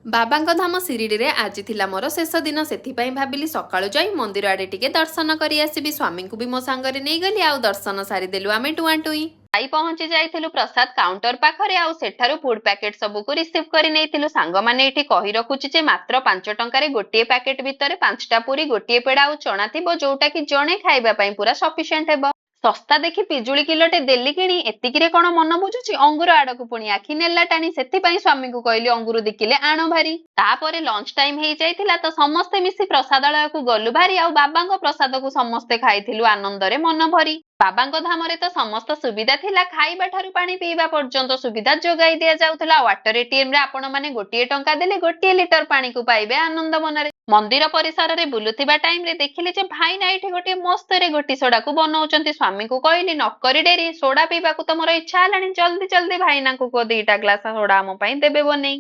ବାବାଙ୍କ ଧାମ ଶିରିଡ଼ିରେ ଆଜି ଥିଲା ମୋର ଶେଷ ଦିନ। ସେଥିପାଇଁ ଭାବିଲି ସକାଳୁ ଯାଇ ମନ୍ଦିର ଆଡ଼େ ଟିକେ ଦର୍ଶନ କରି ଆସିବି। ସ୍ୱାମୀଙ୍କୁ ବି ମୋ ସାଙ୍ଗରେ ନେଇଗଲି ଆଉ ଦର୍ଶନ ସାରିଦେଲୁ ଆମେ ଟୁଆଁ ଟୁଇଁ। ଯାଇ ପହଞ୍ଚି ଯାଇଥିଲୁ ପ୍ରସାଦ କାଉଣ୍ଟର ପାଖରେ ଆଉ ସେଠାରୁ ଫୁଡ ପ୍ୟାକେଟ ସବୁକୁ ରିସିଭ୍ କରି ନେଇଥିଲୁ। ସାଙ୍ଗମାନେ, ଏଇଠି କହି ରଖୁଛି ଯେ ମାତ୍ର 5 ଟଙ୍କାରେ ଗୋଟିଏ ପ୍ୟାକେଟ ଭିତରେ ପାଞ୍ଚଟା ପୁରୀ, ଗୋଟିଏ ପେଡ଼ା ଆଉ ଚଣା ଥିବ, ଯୋଉଟା କି ଜଣେ ଖାଇବା ପାଇଁ ପୁରା ସଫିସିଏଣ୍ଟ ହେବ। ଶସ୍ତା ଦେଖି ପିଜୁଳି କିଲୋଟେ ଦେଲି କିଣି। ଏତିକିରେ କଣ ମନ ବୁଝୁଛି? ଅଙ୍ଗୁର ଆଡକୁ ପୁଣି ଆଖି ନେଲା ଟାଣି। ସେଥିପାଇଁ ସ୍ୱାମୀଙ୍କୁ କହିଲି, ଅଙ୍ଗୁର 2 କିଲେ ଆଣ ଭାରି। ତାପରେ ଲଞ୍ଚ ଟାଇମ ହେଇଯାଇଥିଲା ତ ସମସ୍ତେ ମିଶି ପ୍ରସାଦାଳୟକୁ ଗଲୁ ଭାରି ଆଉ ବାବାଙ୍କ ପ୍ରସାଦକୁ ସମସ୍ତେ ଖାଇଥିଲୁ ଆନନ୍ଦରେ ମନ ଭରି। ବାବାଙ୍କ ଧାମରେ ତ ସମସ୍ତ ସୁବିଧା ଥିଲା। ଖାଇବା ଠାରୁ ପାଣି ପିଇବା ପର୍ଯ୍ୟନ୍ତ ସୁବିଧା ଯୋଗାଇ ଦିଆଯାଉଥିଲା। ୱାଟର ଏଟିଏମ ରେ ଆପଣ ମାନେ 1 ଟଙ୍କା ଦେଲେ 1 ଲିଟର ପାଣିକୁ ପାଇବେ ଆନନ୍ଦ ମନରେ। ମନ୍ଦିର ପରିସରରେ ବୁଲୁଥିବା ଟାଇମ ରେ ଦେଖିଲି ଯେ ଭାଇନା ଏଇଠି ଗୋଟିଏ ମସ୍ତରେ ଗୋଟି ସୋଡାକୁ ବନଉଛନ୍ତି। ସ୍ୱାମୀଙ୍କୁ କହିଲି, ନକରି ଡେରି, ସୋଡା ପିଇବାକୁ ତ ମୋର ଇଚ୍ଛା ହେଲାଣି, ଜଲ୍ଦି ଜଲ୍ଦି ଭାଇନାଙ୍କୁ କୁହ 2ଟା ଗ୍ଲାସ ସୋଡା ଆମ ପାଇଁ ଦେବେ ବନେଇ।